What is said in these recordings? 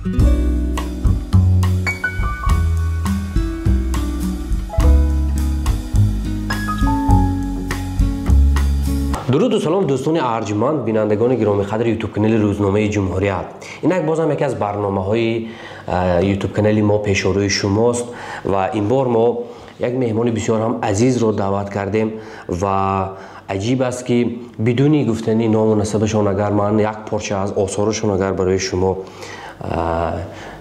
Дуруду салом, дӯстони арҷманд, бинандагони гиромиқадри ютуб-канали Рӯзномаи Ҷумҳурият. Инак бозам яке аз барномаҳои ютуб-канали мо пешорӯи шумост ва ин бор мо як меҳмони бисёр ҳам азизро даъват кардем ва аҷиб аст, ки бидуни гуфтани ному насабашон агар ман як порча аз осорашон агар барои шумо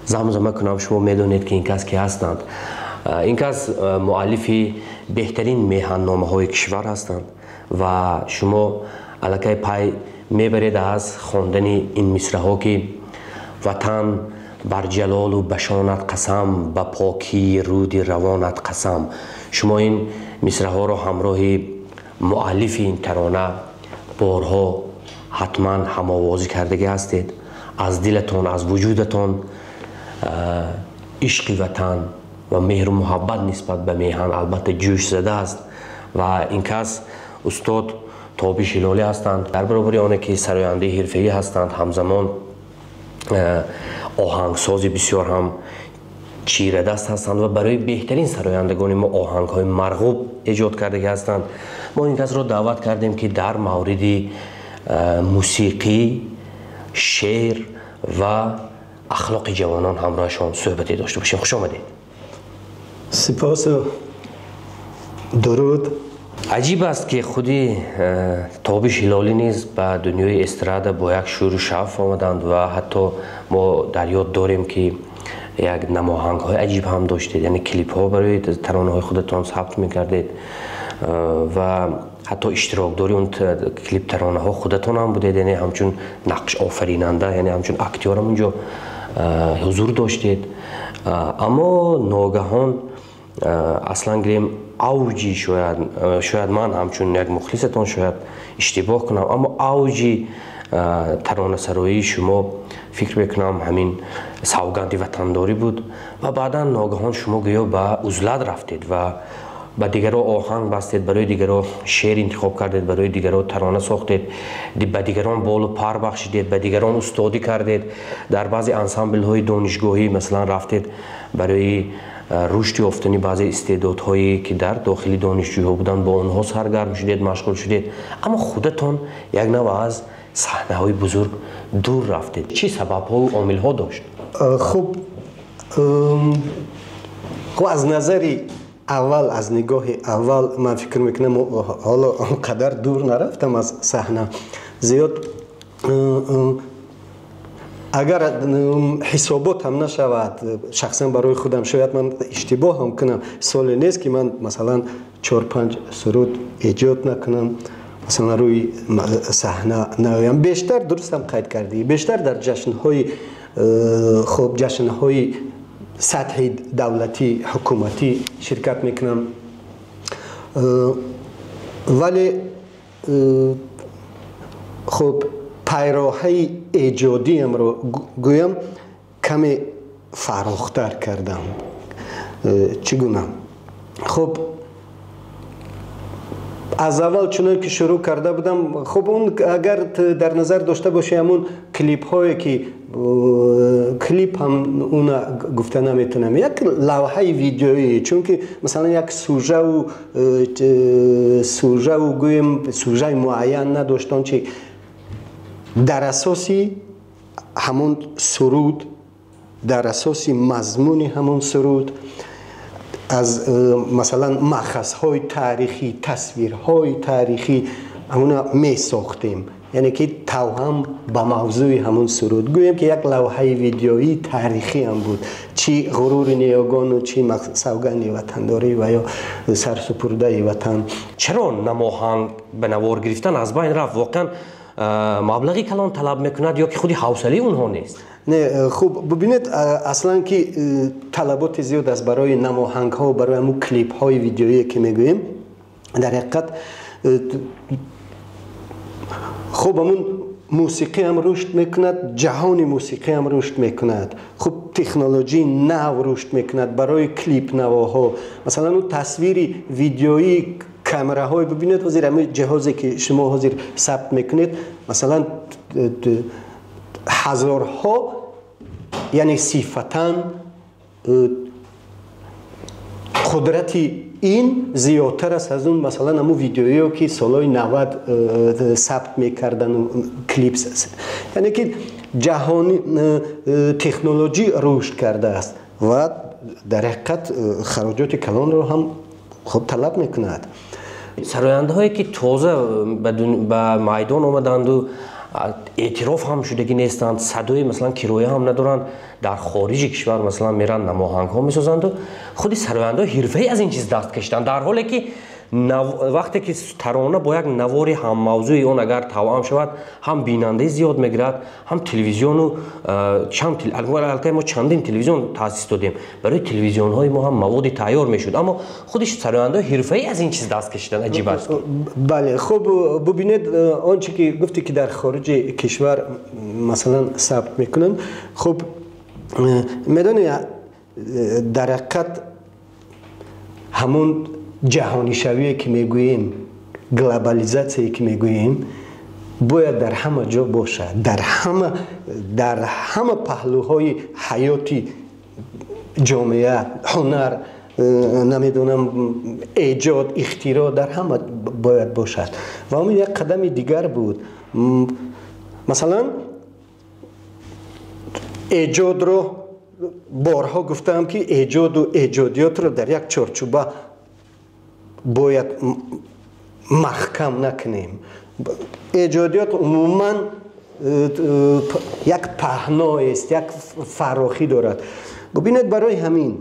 замзама кунам, шумо медонед, ки ин кас ки ҳастанд. Ин кас муаллифи беҳтарин меҳанномаҳои кишвар ҳастанд ва шумо аллакай пай мебаред аз хондани ин мисраҳо, ки ватан бар ҷалолу ба шонат қасам, ба покии руди равонат қасам. Шумо ин мисраҳоро ҳамроҳи муаллифи ин тарона борҳо ҳатман ҳамовозӣ кардагӣ ҳастед. Аз дилатон, аз вуҷудатон ишқи ватан ва меҳру муҳаббат нисбат ба меҳан албатта ҷӯш задааст ва ин кас устод Тобиш Ҳилолӣ ҳастанд. Дар баробари оне ки сарояндаи ҳирфаӣ ҳастанд, ҳамзамон оҳангсози бисёр ҳам чирадаст ҳастанд ва барои беҳтарин сарояндагони мо оҳангҳои марғуб эҷод кардагӣ ҳастанд. Мо ин касро даъват кардем, ки дар мавриди мусиқӣ, шеър ва ахлоқи ҷавонон ҳамроҳашон суҳбате дошта бошем. Хуш омадед. Сипосу дуруд. Аҷиб аст, ки худи Тобиш Ҳилолӣ низ ба дунёи эстрада бо як шӯру шавқ омаданд ва ҳатто мо дар ёд дорем, ки як намоҳангҳои аҷиб ҳам доштед, яъне клипҳо барои таронаҳои худатон сабт мекардед ва ҳатто иштирокдори он клип таронаҳо худатон ҳам будед, яъне ҳамчун нақшофаринанда, яъне ҳамчун актёрам унҷо ҳузур доштед. Аммо ногаҳон, аслан гирем, авҷи шояд ман ҳамчун як мухлисатон шояд иштибоҳ кунам, аммо авҷи таронасароии шумо, фикр мекунам, ҳамин савганди ватандорӣ буд ва баъдан ногаҳон шумо гӯё ба узлат рафтед ва ба дигарро оҳанг бастед, барои дигарро шеър интихоб кардед, барои дигарро тарона сохтед, ба дигарон болу пар бахшидед, ба дигарон устодӣ кардед, дар баъзе ансамблҳои донишгоҳӣ масалан рафтед, барои рушд ёфтани баъзе истеъдодҳое, ки дар дохили донишҷӯҳо буданд, бо онҳо саргарм шудед, машғул шудед, аммо худатон як нав аз саҳнаҳои бузург дур рафтед. Чӣ сабабҳову омилҳо дошт? Хуб, аз назари аввал, аз нигоҳи аввал ман фикр мекунам, ҳоло он қадар дур нарафтам аз саҳна зиёд. Агар ҳисобот ҳам нашавад, шахсан барои худам шояд ман иштибоҳ ҳам кунам, соле нест, ки ман масалан 4-5 суруд эҷод накунам, масалан рӯи саҳна наоям. Бештар, дурустам қайд кардӣ, бештар дар ҷашнҳои, хуб, ҷашнҳои сатҳи давлатӣ, ҳукуматӣ ширкат мекунам, вале хуб, пайроҳаи эҷодиамро гӯям, каме фарохтар кардам. Чӣ гуна? Хуб, аз аввал чунон ки шурӯъ карда будам, хуб, он агар дар назар дошта бошӣ, ҳамун клипҳое ки, клип ҳам уна гуфта наметавонам, як лавҳаи видеоӣ, чунки масалан як сужаву гӯем сужаи муайян надошт, он чи дар асоси ҳамон суруд, дар асоси мазмуни ҳамон суруд, аз масалан махазҳои таърихӣ, тасвирҳои таърихӣ ҳамона месохтем, яъне ки тавҳам ба мавзӯи ҳамон суруд. Гӯем, ки як лавҳаи видеоии таърихӣ ҳам буд, чӣ ғурури ниёгону, чӣ савганди ватандорӣ ва ё сарсупурдаи ватан. Чаро намоҳанг ба навор гирифтан аз байн рафт? Воқеан маблағи калон талаб мекунад ё ки худи ҳавсалаи онҳо нест? Не, хуб, бубинед, аслан ки талаботи зиёд аст барои намоҳангҳо, барои ҳамун клипҳои видеоие, ки мегӯем. Дар ҳақиқат, хуб, ҳамун мусиқӣ ҳам рушд мекунад, ҷаҳони мусиқӣ ҳам рушд мекунад, хуб, технологияи нав рушд мекунад барои клипнавоҳо. Масалан, он тасвири видеоии камераҳои, бибинед, ҳозир ҳамин ҷиҳозе, ки шумо ҳозир сабт мекунед, масалан ҳазорҳо Яъне сифатан қудрати ин зиёдтар аст аз он, масалан, ҳамун видеое ки солҳои 90 сабт мекардану клип. Яъне ки ҷаҳони технологӣ рушд кардааст ва дар ҳақиқат хароҷоти калонро ҳам хуб талаб мекунад. Сарояндаҳое ки тоза ба майдон омаданду эътироф ҳам шудагӣ нестанд, садои масалан кироя ҳам надоранд, дар хориҷи кишвар масалан меранд, намоҳангҳо месозанду худи сарояндаҳо ҳирфаӣ аз ин чиз даст кашиданд, дар ҳоле ки вақте ки тарона бо як навори ҳаммавзӯи он агар тавъам шавад, ҳам бинандаи зиёд мегирад, ҳам телевизиону аллакай мо чандин телевизион таъсис додем, барои телевизионҳои мо ҳам маводи тайёр мешуд, аммо худи сарояндаҳо ҳирфаӣ аз ин чиз даст кашиданд. Аҷиб аст. Бале, хуб, бубинед, он чи ки гуфте ки дар хориҷи кишвар масалан сабт мекунанд, хуб, медонед, дар ҳақиқат ҳамон ҷаҳонишавие ки мегӯем, глобализатсияе ки мегӯем, бояд дар ҳама ҷо бошад, дар ҳама паҳлӯҳои ҳаёти ҷомеа, ҳунар, намедонам, эҷод, ихтироъ, дар ҳама бояд бошад. Ва он як қадами дигар буд. Масалан, эҷодро борҳо гуфтаам, ки эҷоду эҷодиётро дар як чорчӯба бояд маҳкам накунем. Эҷодиёт умуман як паҳноест, як фарохӣ дорад. Бубинед, барои ҳамин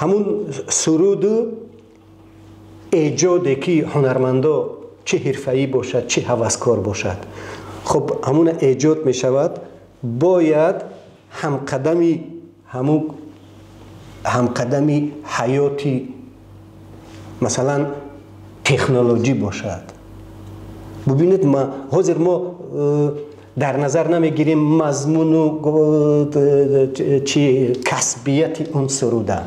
ҳамун суруду эҷоде ки ҳунармандо, чӣ ҳирфаӣ бошад, чӣ ҳаваскор бошад, хуб, ҳамуна эҷод мешавад, бояд ҳамқадами ҳамун ҳамқадами ҳаёти, масалан, технологӣ бошад. Бубинед, ҳозир мо дар назар намегирем мазмуну чи касбияти он суруда,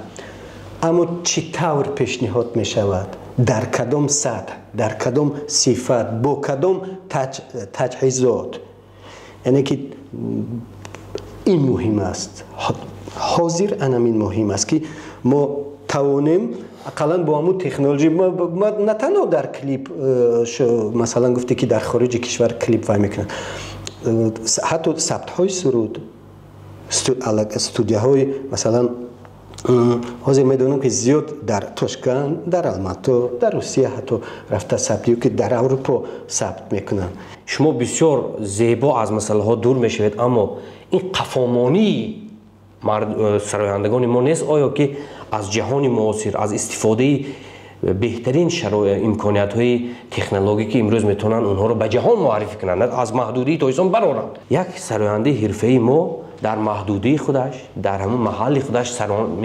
аммо чӣ тавр пешниҳод мешавад, дар кадом сатҳ, дар кадом сифат, бо кадом таҷҳизот. Яъне ки ин муҳим аст. Ҳозир анамин муҳим аст, ки мо тавонем ақаллан бо ҳамун технологӣ, на танҳо дар клип, масалан, гуфте ки дар хориҷи кишвар клип вай мекунанд, ҳатто сабтҳои суруд, студияҳои, масалан, ҳозир медонам, ки зиёд дар Тошканд, дар Алмато, дар Русия ҳатто рафта сабт ё ки дар Аврупо сабт мекунанд. Шумо бисёр зебо аз масъалаҳо дур мешавед, аммо ин қафомонии сарояндагони мо нест, оё ки аз ҷаҳони муосир, аз истифодаи беҳтарин имкониятҳои технологӣ, ки имрӯз метавонанд онҳоро ба ҷаҳон муаррифӣ кунанд, аз маҳдудии Тоҷикистон бароранд? Як сарояндаи ҳирфаи мо дар маҳдудии худаш, дар ҳамун маҳалли худаш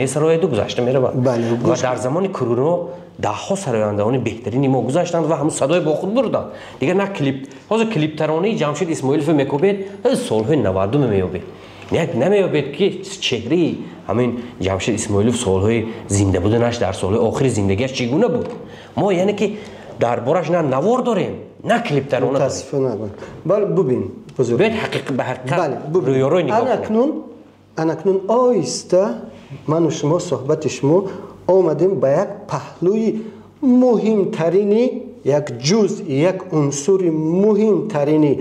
месарояду гузашта меравад. Ва дар замони куруно даҳҳо сарояндаони беҳтарини мо гузаштанд ва ҳамун садои бо худ бурданд. Дигар на клип, ҳозир клиптаронаи Ҷамшед Исмоиловро мекобед, солҳои 90 меёбед, як намеёбед, ки чеҳраи ҳамин Ҷамшед Исмоилов солҳои зинда буданаш, дар солҳои охири зиндагиаш чӣ гуна буд. Мо яъне ки дар бораш на навор дорем, на клиптарона. Мутаассифона, бале, бубин. Биёед ба ҳақиқат рӯёрой нигоҳ кунем. Анакнун оҳиста ману шумо, суҳбати шумо, омадем ба як паҳлӯи муҳимтарини, як ҷузъ, як унсури муҳимтарини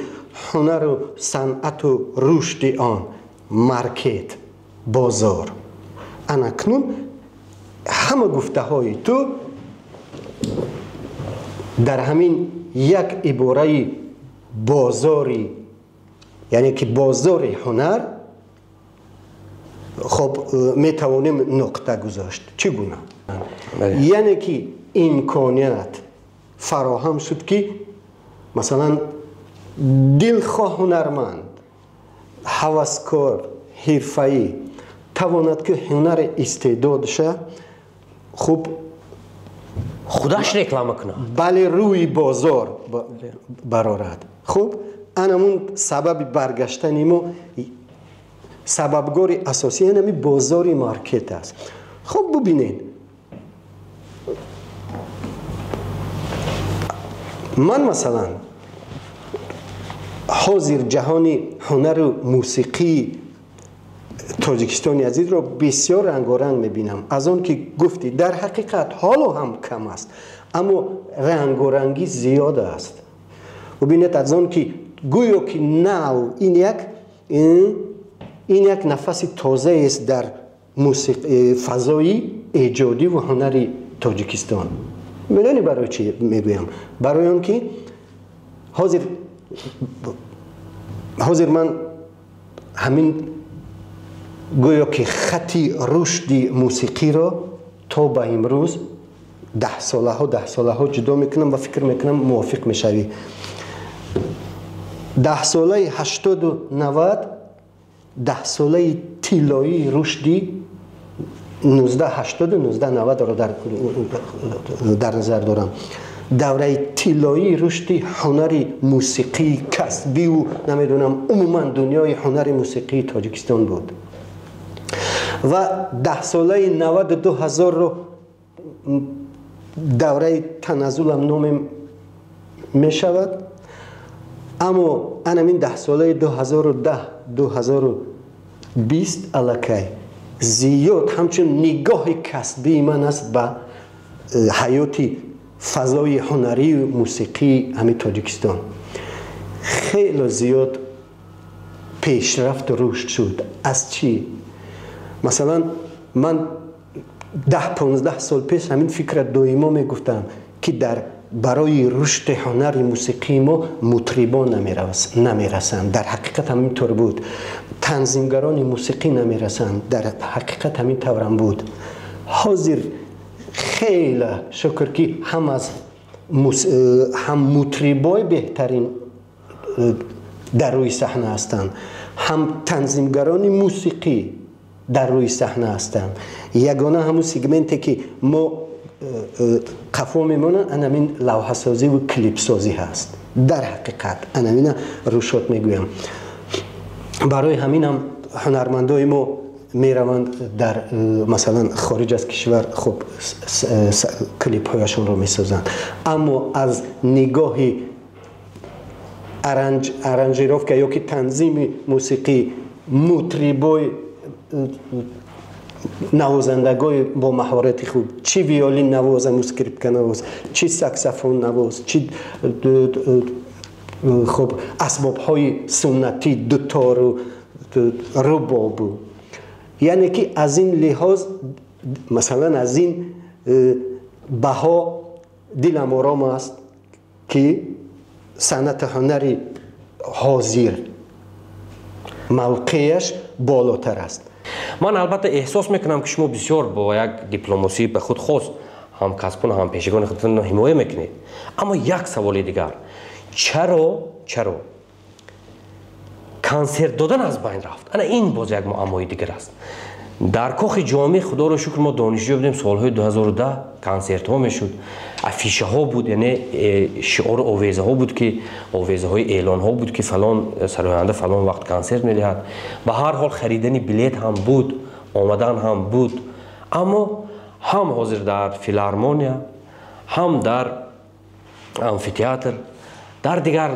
ҳунару санъату рушди он: маркет, бозор. Анакнун ҳама гуфтаҳои ту дар ҳамин як ибораи бозори, яъне ки бозори ҳунар, хоб, метавонем нуқта гузошт. Чӣ гуна? Яъне ки имконият фароҳам шуд, ки масалан дилхоҳ ҳунарманд, ҳаваскор, ҳирфаӣ тавонад, ки ҳунари истеъдодша хуб худаш реклама кунад, бале, рӯи бозор барорад. Хуб, анамун сабаби баргаштани мо, сабабгори асосӣ анами бозори маркет аст. Хуб, бубинед, ман масалан Ҳозир ҷаҳони ҳунару мусиқии Тоҷикистони азизро бисёр рангоранг мебинам. Аз он ки гуфтӣ, дар ҳақиқат ҳоло ҳам кам аст, аммо рангорангӣ зиёд аст. Бубинед, аз он ки гӯё ки нав ин як нафаси тозаест дар фазои эҷодиву ҳунари Тоҷикистон. Медонӣ, барои чӣ мегӯям? Барои он ки ҳозир ман ҳамин гӯё ки хати рушди мусиқиро то ба имрӯз даҳсолаҳо, даҳсолаҳо ҷудо мекунам ва фикр мекунам, мувофиқ мешавӣ. Даҳсолаи 80-у 90 даҳсолаи тиллоии рушди 1980-у 1990-ро дар назар дорам. Давраи тиллоии рушди ҳунари мусиқии касбиву, намедонам, умуман дунёи ҳунари мусиқии Тоҷикистон буд. Ва даҳсолаи 90-у 2000-ро давраи таназзулам номем мешавад, аммо анамин даҳсолаи 2010, 2020 аллакай зиёд ҳамчун нигоҳи касбии ман аст ба ҳаёти фазои ҳунарию мусиқии ҳамин Тоҷикистон хело зиёд пешрафту рушд шуд. Аз чӣ? Масалан, ман 10-15 сол пеш ҳамин фикра доимо мегуфтам, ки дар барои рушди ҳунари мусиқии мо мутрибон намерасанд. Дар ҳақиқат ҳамин тавр буд. Танзимгарони мусиқӣ намерасанд. Дар ҳақиқат ҳамин таврам буд. Ҳозир хеле шукр, ки ҳам аз ҳам мутрибои беҳтарин дар рӯи саҳна ҳастанд, ҳам танзимгарони мусиқӣ дар рӯи саҳна ҳастанд. Ягона ҳамун сегменте ки мо қафо мемонанд, анамин лавҳасозиву клипсозӣ ҳаст. Дар ҳақиқат анамина рӯшод мегӯям. Барои ҳаминам ҳунармандои мо мераванд дар масалан, хориҷ аз кишвар, хуб, клипҳояшонро месозанд, аммо аз нигоҳи аранжировка ё ки танзими мусиқӣ, мутрибои, навозандагои бо маҳорати хуб, чӣ виолин навозаму скрипка навоз, чӣ саксофон навоз, чӣ, хуб, асбобҳои суннатӣ, дутору рубобу, яъне ки аз ин лиҳоз, масалан, аз ин баҳо дилам ором аст, ки санъати ҳунари ҳозир мавқеяш болотар аст. Ман албатта эҳсос мекунам, ки шумо бисёр бо як дипломосӣ ба худ хос ҳамкасбону ҳампешагони худатонро ҳимоя мекунед. Аммо як саволи дигар: чаро консерт додан аз байн рафт? Ана ин боз як муаммои дигар аст. Дар Кохи Ҷомӣ, худоро шукр, мо донишҷӯ будем, солҳои 2010 консертҳо мешуд, афишаҳо буд, яъне шиору овезаҳо буд, ки овезаҳои эълонҳо буд, ки фалон сароянда фалон вақт консерт медиҳад. Ба ҳар ҳол, харидани билет ҳам буд, омадан ҳам буд. Аммо ҳам ҳозир дар филармония, ҳам дар амфитеатр, дар дигар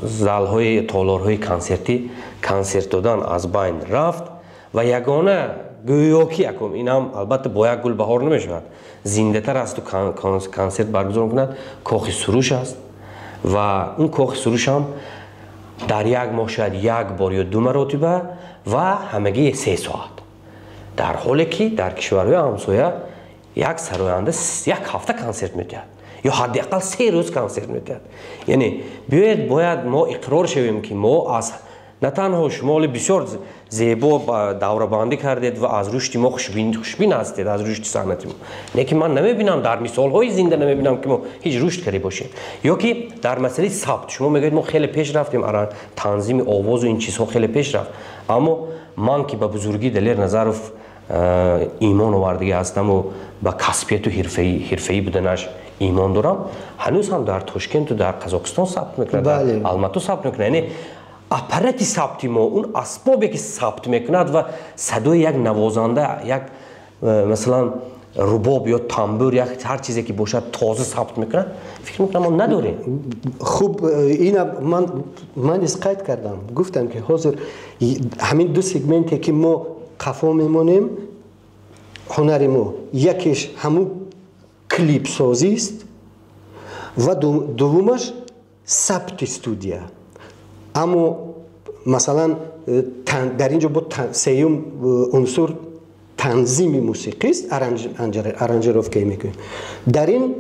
залҳои, толорҳои консертӣ консерт додан аз байн рафт. Ва ягона гӯё ки якум инам албатта бо як гул баҳор намешавад, зиндатар асту консерт баргузор мекунад Кохи Суруш аст. Ва он Кохи Суруш ҳам дар як моҳ шояд як бор ё ду маротиба ва ҳамагӣ 3 соат, дар ҳоле ки дар кишварҳои ҳамсоя як сароянда як ҳафта консерт медиҳад ё ҳадди ақал 3 рӯз консерт медиҳад. Яъне биёед, бояд мо иқрор шавем, ки мо аз на танҳо шумо ҳоле бисёр зебо даврабандӣ кардед ва аз рушди мо хушбин ҳастед, аз рушди санъати мо, лекин ман намебинам, дар мисолҳои зинда намебинам, ки мо ҳеҷ рушд карда бошем. Ё ки дар масъалаи сабт шумо мегӯед, мо хеле пеш рафтем, танзими овозу ин чизҳо хеле пеш рафт. Аммо ман, ки ба бузургии Далер Назаров имон овардагӣ ҳастаму ба касбияту ҳирфаӣ буданаш имон дорам, ҳанӯз ҳам дар Тошкенту дар Қазоқистон сабт мекунад, Алмато сабт мекунад. Яъне аппарати сабти мо, он асбобе ки сабт мекунад ва садои як навозанда, як масалан, рубоб ё тамбур, як ҳар чизе ки бошад, тоза сабт мекунад, фикр мекунам, мо надорем. Хуб, ина ман низ қайд кардам, гуфтам, ки ҳозир ҳамин ду сегменте, ки мо қафо мемонем, ҳунари мо якеш ҳамун клипсозист ва дуввумаш сабти студия. Аммо, масалан, дар ин ҷо бо сеюм унсур танзими мусиқист, аранжировка мекунем. Дар ин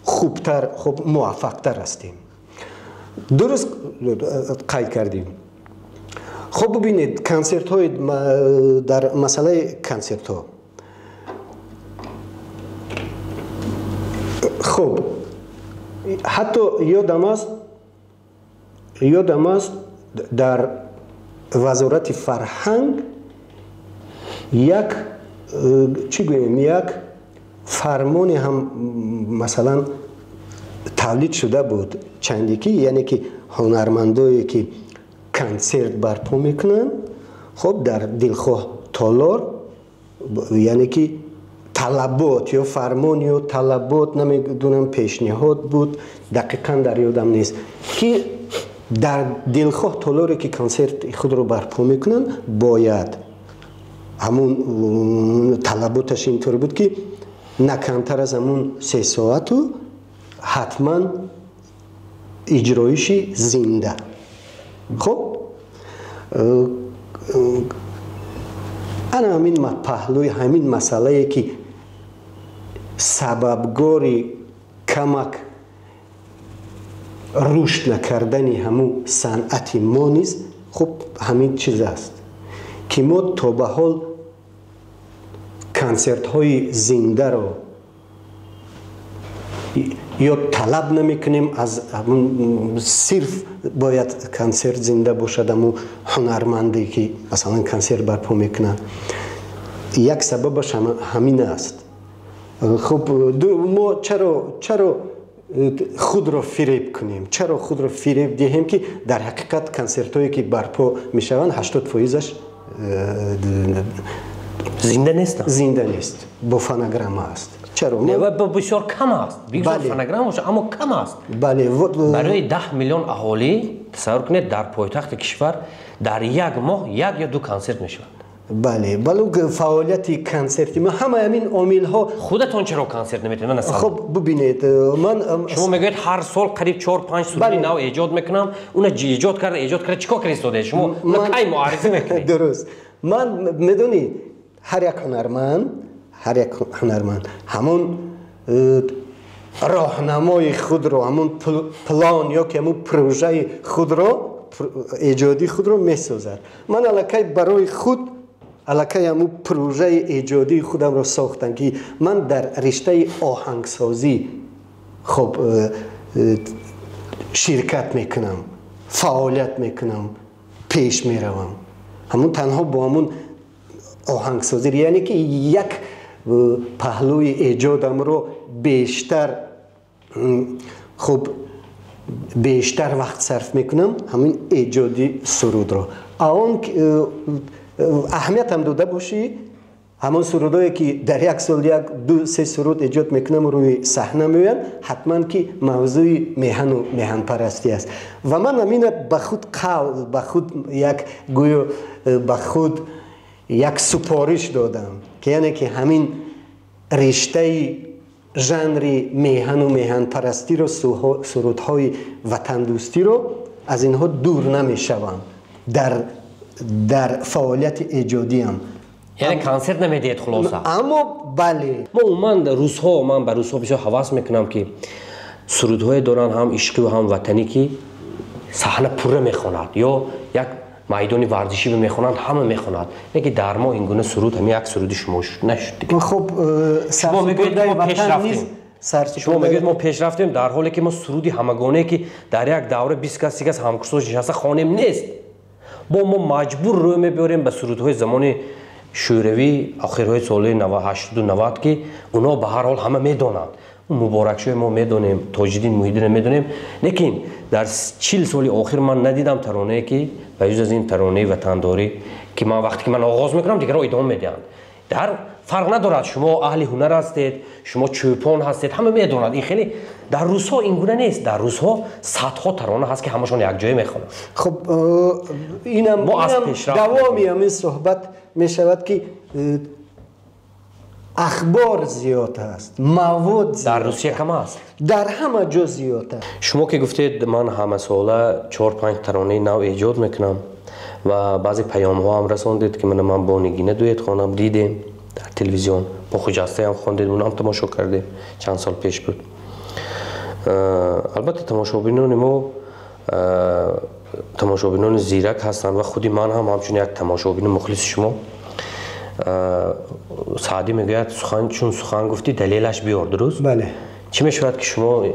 хубтар, хуб, муваффақтар ҳастем. Дуруст қайд кардем. Хуб, бубинед, консертҳои, дар масъалаи консертҳо, хуб, ҳатто ёдам аст, дар Вазорати фарҳанг як, чӣ гӯем, як фармоне ҳам, масалан, тавлид шуда буд чанде ки, яъне ки ҳунармандое, ки консерт барпо мекунанд, хуб, дар дилхоҳ толор, яъне ки талабот ё фармон ё талабот, намедонам, пешниҳод буд, дақиқан дар ёдам нест, ки дар дилхоҳ толоре, ки консерти худро барпо мекунанд, бояд ҳамун талаботаш интавр буд, ки на камтар аз ҳамун 3 соату ҳатман иҷроиши зинда. Хуб, ана ҳамин паҳлӯи ҳамин масъалае, ки сабабгори камак рушд накардани ҳамун санъати мо низ, хуб, ҳамин чиз аст, ки мо то ба ҳол консертҳои зиндаро ё талаб намекунем аз сирф бояд консерт зинда бошад, ҳамун ҳунарманде, ки, масалан, консерт барпо мекунад. Як сабабаш ҳамин аст. Хуб, мо чаро худро фиреб кунем, чаро худро фиреб диҳем, ки дар ҳақиқат консертҳое, ки барпо мешаванд, 80 фоизаш зинда нестанд. Зинда нест, бо фонограмма аст. Чаро? Бисёр кам аст. Бигзор фонограмма бошад, аммо кам аст. Бале. Барои 10 миллион аҳолӣ, тасаввур кунед, дар пойтахти кишвар дар як моҳ як ё ду консерт мешавад. Бале, балу фаъолияти консерти ма, ҳамаи ҳамин омилҳо. Худатон чаро консерт наметавонед? Хуб, бубинед, ман Шумо мегӯед, ҳар сол қариб чор панҷ суруди нав эҷод мекунам. Уна эҷод карда, чӣ кор карда истодаед шумо? Уна кай муаррифӣ мекунед? Дуруст. Ман, медонӣ, ҳар як ҳунарманд ҳамон роҳнамои худро, ҳамон план ё ки ҳамон прожаи худро, эҷодии худро месозад. Ман аллакай барои худ аллакай ҳамун прожаи эҷодии худамро сохтам, ки ман дар риштаи оҳангсозӣ, хоб, ширкат мекунам, фаъолият мекунам, пеш меравам. Ҳамун танҳо бо ҳамун оҳангсозӣ, яъне ки як паҳлӯи эҷодамро бештар, хуб, бештар вақт сарф мекунам, ҳамин эҷоди сурудро. А он аҳамиятам дода бошӣ, ҳамон сурудое, ки дар як сол як, ду, се суруд эҷод мекунам, рӯи саҳна меоянд, ҳатман ки мавзӯи меҳану меҳанпарастӣ аст. Ва ман ҳамина ба худ қавл, ба худ як, гӯё ба худ як супориш додам, ки яъне ки ҳамин риштаи жанри меҳану меҳанпарастиро, сурудҳои ватандӯстиро, аз инҳо дур намешавам дар фаъолияти эҷодиам. Яъне консерт намедиҳед, хулоса? Аммо бале. Мо умуман русҳо, ман ба русҳо бисёр ҳавас мекунам, ки сурудҳое доранд, ҳам ишқиву ҳам ватанӣ, ки саҳна пурра мехонад ё як майдони варзишӣ мехонанд, ҳама мехонад. Не ки дар мо ин гуна суруд, ҳамин як суруди шумо нашуд. Хуб. Шумо мегӯед, мо пеш рафтем. Шумо мегӯед, мо пеш рафтем, дар ҳоле ки мо суруди ҳамагонае, ки дар як давра 20 кас, 30 кас ҳамкурсош нишаста хонем, нест. Бо мо маҷбур рӯ мебиёрем ба сурудҳои замони шӯравӣ, охирҳои солҳои 80-90, ки онҳо ба ҳар ҳол ҳама медонанд. Муборакшои мо медонем, Тоҷиддин Муҳиддинро медонем, лекин дар 40 соли охир ман надидам таронае, ки ба ҷуз аз ин таронаи ватандорӣ, ки ман вақте ки ман оғоз мекунам, дигарро идома медиҳанд. Дар Фарқ надорад, шумо аҳли ҳунар ҳастед, шумо чӯпон ҳастед, ҳама медонад. Ин хеле дар рӯзҳо ин гуна нест. Дар рӯзҳо садҳо тарона ҳаст, ки ҳамашон якҷоя мехонанд. Хуб, инам давоми ҳамин суҳбат мешавад, ки ахбор зиёд аст, мавод дар Русия кам аст, дар ҳама ҷо зиёд аст. Шумо ки гуфтед, ман ҳамасола 4-5 таронаи нав эҷод мекунам ва баъзе паёмҳо ҳам расондед, ки ман бо Нигина дуэт хонам, дидем дар телевизион, бо Хуҷастаям хондед, унам тамошо кардем, чанд сол пеш буд. Албатта, тамошобинони мо тамошобинони зирак ҳастанд ва худи ман ҳам ҳамчун як тамошобини мухлиси шумо. Саъдӣ мегӯяд, сухан чун сухан гуфтӣ, далелаш биёр, дуруст? Бале. Чӣ мешавад, ки шумо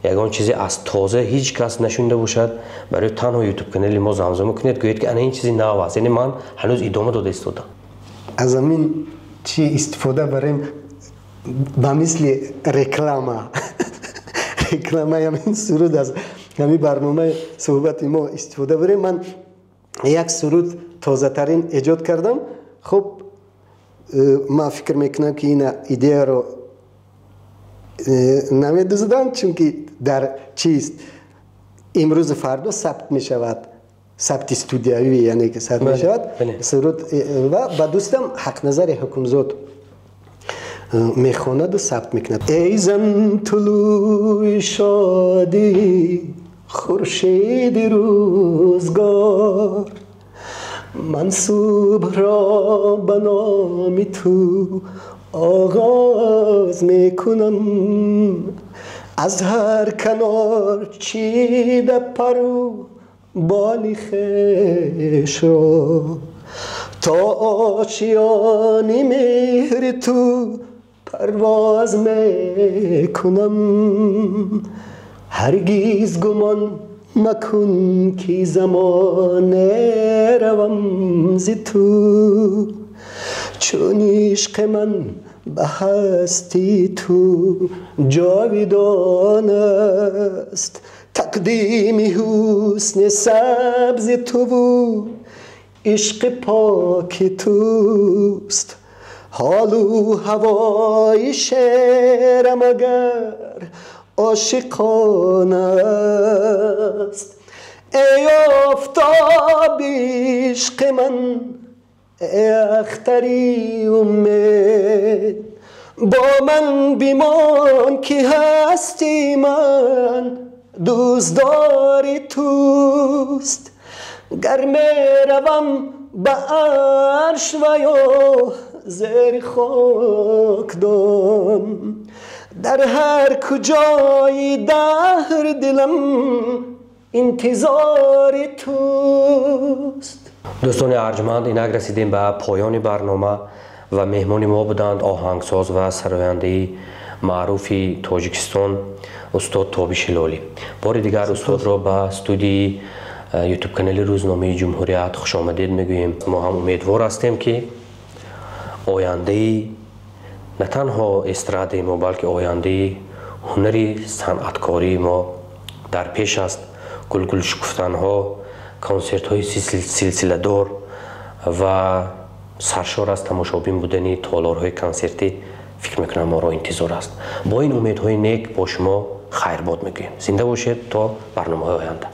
ягон чизе аз тоза ҳеҷ кас нашунида бошад, барои танҳо ютуб канали мо замзама кунед, гӯед, ки ана ин чизи нав аст, яъне ман ҳанӯз идома дода истодам? Аз ҳамин чӣ истифода барем, ба мисли рекламаи ҳамин суруд, аз ҳамин барномаи суҳбати мо истифода барем. Ман як суруд тозатарин эҷод кардам. Хуб, ман фикр мекунам, ки ина идеяро намедузданд, чунки дар чист, имрӯзу фардо сабт мешавад, сабти студиявӣ, яъне ки сабт мешавад суруд, ва ба дӯстам Ҳақназари Ҳукмзод мехонаду сабт мекунад. Эй зан, тулӯи шодӣ, хуршеди рӯзгор, ман субҳро ба номи ту оғоз мекунам. Аз ҳар канор чида пару боли хешро, то ошиёни меҳри ту парвоз мекунам. Ҳаргиз гумон макун, ки замоне равам зи ту, чун ишқи ман ба ҳасти ту ҷовидон аст. Тақдими ҳусни сабзи туву ишқи поки туст. Ҳолу ҳавои шеърам агар ошиқон аст. Эй офтоби ишқи ман, эй ахтари умед, бо ман бимон, ки ҳасти ман дӯстдори туст. Гар меравам ба арш ва ё зери хокдон, дар ҳар куҷои даҳр дилам интизори туст. Дӯстони арҷманд, инак расидем ба поёни барнома ва меҳмони мо буданд оҳангсоз ва сарояндаи маъруфи Тоҷикистон устод Тобиш Ҳилолӣ. Бори дигар устодро ба студияи ютуб канали рӯзномаи Ҷумҳурият хушомадед мегӯем. Мо ҳам умедвор ҳастем, ки ояндаи на танҳо эстрадаи мо, балки ояндаи ҳунари санъаткории мо дар пеш аст. Гулгулшукуфтанҳо, консертҳои силсиладор ва саршор аз тамошобин будани толорҳои консертӣ, фикр мекунам, моро интизор аст. Бо ин умедҳои нек бо шумо хайрбод мегӯем. Зинда бошед то барномаҳои оянда.